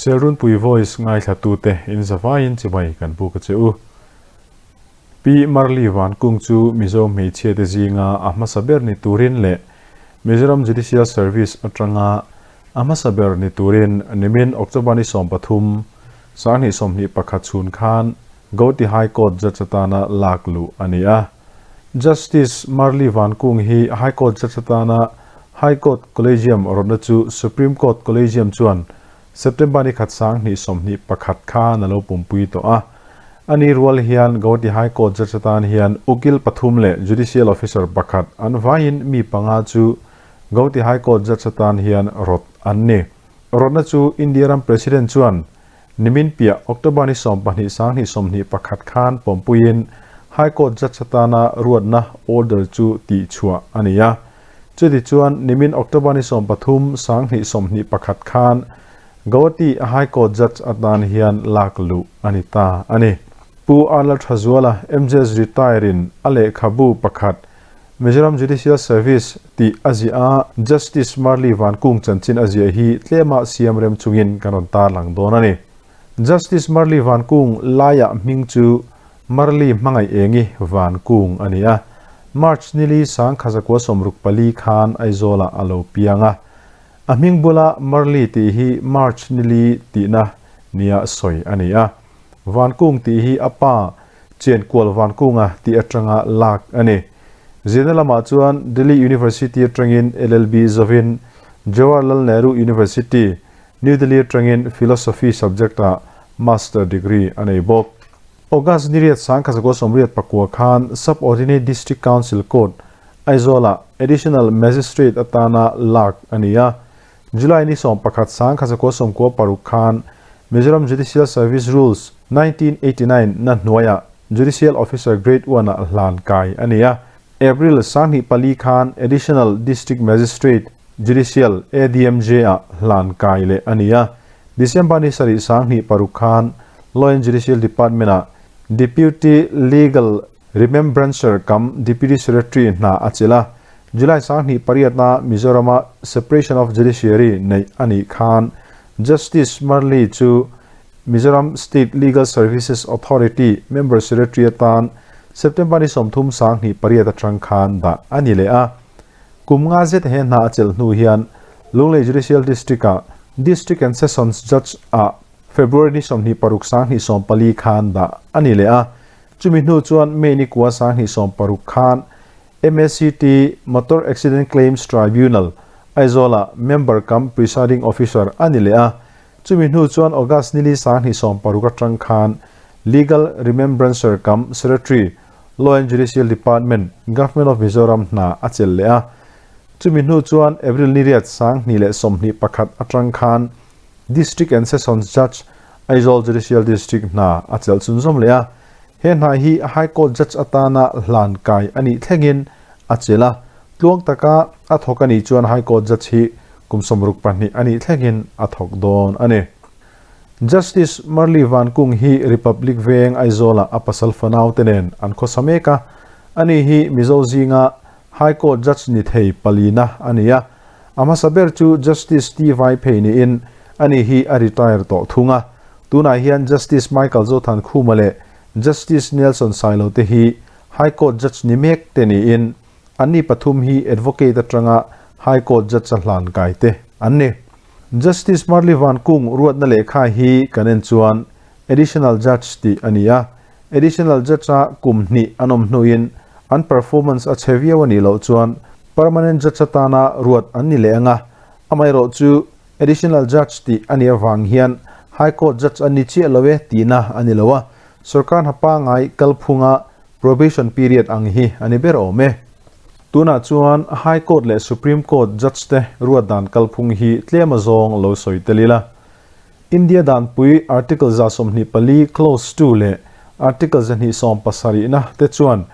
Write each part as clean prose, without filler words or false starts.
Selrunpui Voice ngaithlatute in zavaiin chibai kan buk a che u. Pi Marli Vankung chu Mizo hmeichhiate zinga a hmasa ber ni turin leh Mizoram Judicial Service atanga a hmasa ber ni turin nimin October ni 13, 2021 chhun khan Gauhati High Court Judge atana lak luh a ni a. Justice Marli Vankung hi High Court Judge atana High Court Collegium rawtna chu Supreme Court Collegium chuan September ni khat 2021 khan a lo pumpui tawh a. A ni rual hian Gauhati High Court Judge atan hian ukil pathum leh Judicial Officer pakhat an vaiin mi panga chu Gauhati High Court Judge atan hian rawt an ni. Rawtna chu India ram President chuan nimin piah October ni 12 2021 khan pawmpuiin High Court Judge atana ruatna order chu tihchhuah a ni a. Chuti chuan nimin October ni 13 2021 khan Gauhati High Court Judge atan hian lak luh a ni ta a ni. Pu Arnold Thazuala, MJS retire in a lehkhabu pakhat Mizoram Judicial Service tih a ziah a, Justice Marli Vankung chanchin a ziah hi tlema siam rem chungin kan rawn tarlang dawn a ni. Justice Marli Vankung laiah hming chu Marli hmangaih engi Vankung a ni a, March nili 1964 khan Aizawlah a lo piang a. A hming bula Marli tih hi March nili tihna nia sawi a ni a. Vankung tih hi a pa Chenkual Vankunga tih atanga lak a ni. Zirna lamah chuan Delhi University atangin LLB zawin Jawaharlal Nehru University, New Delhi atangin Philosophy subject-ah Master degree a nei bawk. August ni riat 1989 khan Sub-Ordinate District Council Court, Aizawl-ah Additional Magistrate atana lak a ni a. July ni 11 1996 khan Mizoram Judicial Service Rules, 1989 na hnuaiah Judicial Officer Grade One ah hlan kai a ni a. April 24 khan Additional District Magistrate, Judicial, ADMJ, ah hlan kai leh a ni a. December ni sarih 26 khan Law and Judicial Department ah Deputy Legal Remembrancer kam Deputy Secretary hna a chelh a. July 28 na Mizorama Separation of Judiciary neih a nih khan Justice Marli chu Mizoram State Legal Services Authority Member Secretary atan September ni 30 28 atang khan dah a ni leh a. Kum nga zet he hna a chelh hnu hian Lunglei Judicial District ah District and Sessions Judge ah February ni 26 2040 khan dah a ni leh a. Chumi hnu chuan May ni kua 2016 khan MACT, Motor Accident Claims Tribunal, Aizawl-ah Member cum Presiding Officer a ni leh a. Chumi hnu chuan August nili 2016 atang khan Legal Remembrancer cum Secretary, Law and Judicial Department, Government of Mizoram hna a chelh leh a. Chumi hnu chuan April ni riat 2021 atang khan District and Sessions Judge, Aizawl Judicial District hna a chelh chhunzawm leh a. He hna hi High Court Judge atana hlan kai a nih thlengin a chelh a, tluang taka a thawk a nih chuan High Court Judge hi kum 62 a nih thlengin a thawk dawn a ni. Justice Marli Vankung hi Republic Veng Aizawlah a pasal fanau te nen an khawsa mek a, ani hi Mizo zinga High Court Judge ni thei palina a ni a. A hmasa ber chu Justice T Vaiphei niin ani hi a retire tawh thung a. Tunah hian Justice Michael Zothan Khuma leh Justice Nelson Sailo te hi High Court Judge ni mek te niin anni pathum hi Advocate atanga High Court Judge a hlan kai te an ni. Justice Marli Vankung ruatna lehkha hi kan en chuan Additional Judge tih a ni a. Additional Judge a kum hnih an awm hnuin an performance a chhe viau a nih loh chuan Permanent Judge atana ruat an ni leh ang a. Amaherawh chu Additional Judge tih a nih avang hian High Court Judge an ni chiah lo e tihna a ni lo a, sorkar hna pangngai kalphunga probation period ang hi a ni ber awm e. Tunah chuan High Court leh Supreme Court Judge te ruat dan kalphung hi tlem a zawng lo sawi tel ila. India danpui Article 124 Clause 2 leh Article 270 na te chuan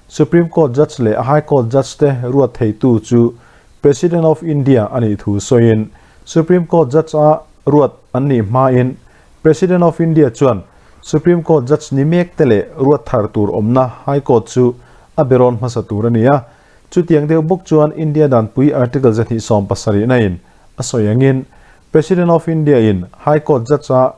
Supreme Court Judge leh High Court Judge te ruat theitu chu President of India a nih thu sawiin Supreme Court Judge a ruat an nih hmain President of India chuan Supreme Court Judge ni mek te leh ruat thar tur awmna High Court chu a berawn hmasa tur a ni a. Chutiang deuh bawk chuan India danpui Article 270 na in a sawi angin. President of India in High Court Judge a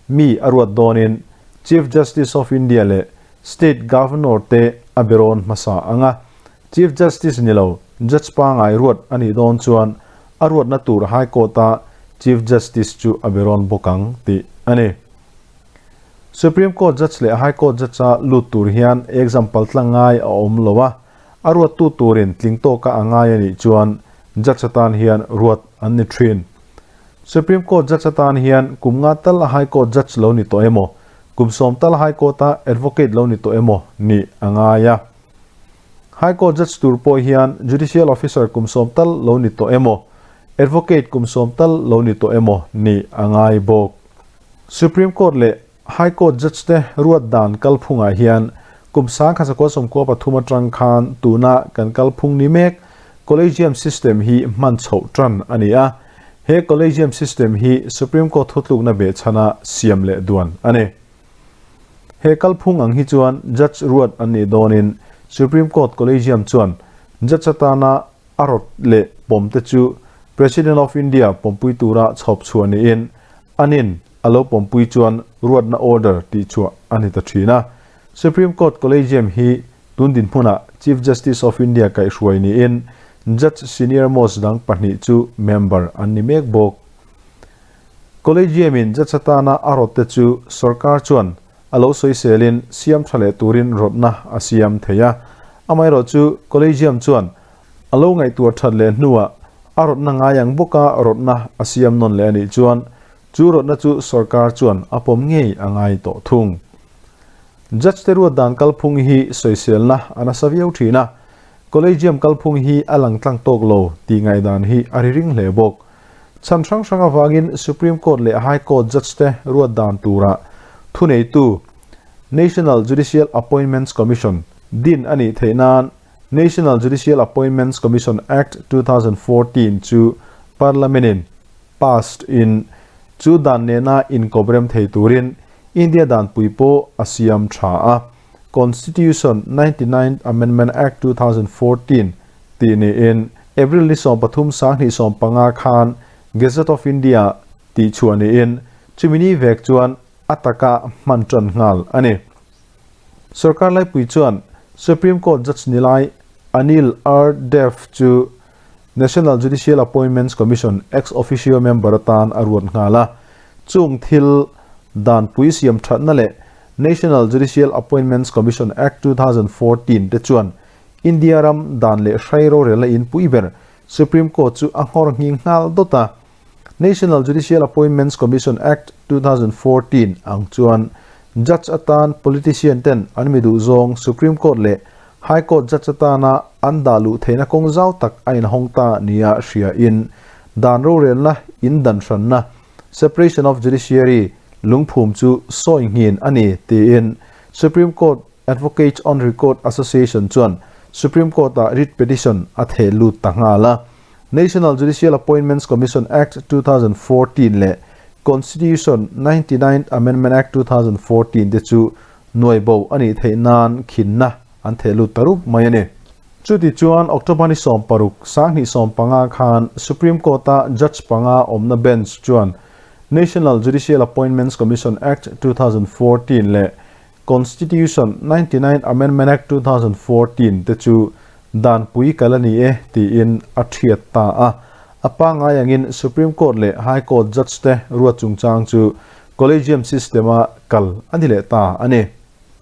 mi a ruat dawnin Chief Justice of India leh State Governor te a be rawn hmasa ang a, Chief Justice ni lo Judge pangai ruat a nih dawn chuan a ruatna tur High Court a Chief Justice chu a be rawn bawk ang tih a ni. Supreme Court Judge leh High Court Judge a lut tur hian exam paltlang ngai a awm lo a, a ruattu turin tling tawka a ngai a nih chuan Judge atan hian ruat an ni thin. Supreme Court Judge atan hian kum nga tal a High Court Judge lo ni tawh emaw, kum sawm tal High Court-a Advocate lo ni tawh emaw nih a ngai a. High Court Judge tur pawh hian Judicial Officer kum sawm tal lo ni tawh emaw, Advocate kum sawm tal lo ni tawh emaw nih a ngai bawk. Supreme Court leh High Court Judge te ruat dan kalphungah hian kum 1993 atang khan tuna kan kalphung ni mek Collegium System hi hman chhoh tan a ni a. He Collegium System hi Supreme Court thutlukna behchhana siam leh duan a ni. He kalphung ang hi chuan Judge ruat an nih dawnin Supreme Court Collegium chuan Judge atana a rawt leh pawmte chu President of India pawmpui tura chhawp chhuah niin anin a lo pawmpui chuan ruatna order tih chhuah a ni ta thin a. Supreme Court Collegium hi tun dinhmunah Chief Justice of India kaihhruai niin Judge senior most dang pahnih chu member an ni mek bawk. Collegium-in judge atana a rawtte chu sorkar chuan a lo sawiselin siam tha leh turin rawtna a siam thei a. Amaherawhchu Collegium chuan a lo ngaihtuah that leh hnuah a rawtna ngai ang bawka rawtna a siam nawn leh a nih chuan chu rawtna chu sorkar chuan a pawm ngei a ngai tawh thung. Judge te ruat dan kalphung hi sawiselna a nasa viau thin a, Collegium kalphung hi a lang tlang tawk lo tih ngaihdan hi a ri ring hle bawk. Chhan hrang hrang avangin Supreme Court leh High Court judge te ruat dan tura thuneitu National Judicial Appointments Commission din a nih theih nan National Judicial Appointments Commission Act 2014 chu Parliament-in passed in chu dan nena inkawprem thei turin India danpui pawh a siam tha a, Constitution 99th Amendment Act 2014 tih niin April ni 13 2015 khan Gazette of India tih chhuah niin chumi ni vek chuan a taka hman tan nghal a ni. Sorkar laipui chuan Supreme Court Judge nilai Anil R Dev chu National Judicial Appointments Commission ex-officio member atan a ruat nghal a, chung thil danpui siam thatna leh National Judicial Appointments Commission Act 2014 te chuan India ram dan leh hrai rorelna inpui ber Supreme Court chu a nghawr nghing nghal dawt a. National Judicial Appointments Commission Act 2014 ang chuan Judge atan politician ten an mi duh zawng Supreme Court leh High Court Judge atana an dah luh theihna kawng zau tak a inhawng ta nia hria in dan rorelna in dan hranna, separation of judiciary, lungphum chu sawi nghin a ni tiin Supreme Court Advocates on Record Association chuan Supreme Court-ah writ petition a theh lut ta nghal a. National Judicial Appointments Commission Act 2014 leh Constitution 99th Amendment Act 2014 te chu nuai bo a nih theih nan khinna an theh lut ta rup mai a ni. Chuti chuan October ni 16, 2015 khan Supreme Court-a Judge panga awmna bench chuan National Judicial Appointments Commission Act 2014 leh Constitution 99 Amendment Act 2014 te chu danpui kal a ni e tiin a thiat ta a. A pangngai angin Supreme Court leh High Court judge te ruat chungchang chu Collegium system-a kal a ni leh ta a ni.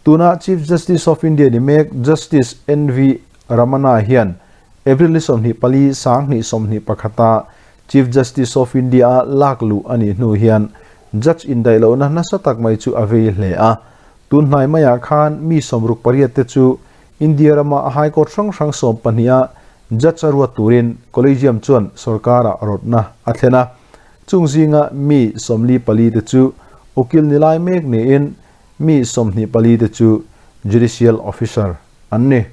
Tuna Chief Justice of India ni mek Justice NV Ramana hian April ni 24 2021-a Chief Justice of India-a lak luh a nih hnu hian Judge indaih lohna nasa tak mai chu a vei hle a. Tun hnai maiah khan mi 68 te chu India rama High Court hrang hrang 12 a Judge a ruat turin Collegium chuan sorkarah rawtna a thlen a. Chung zinga mi 44 te chu ukil ni lai mek niin mi 24 te chu Judicial Officer an ni.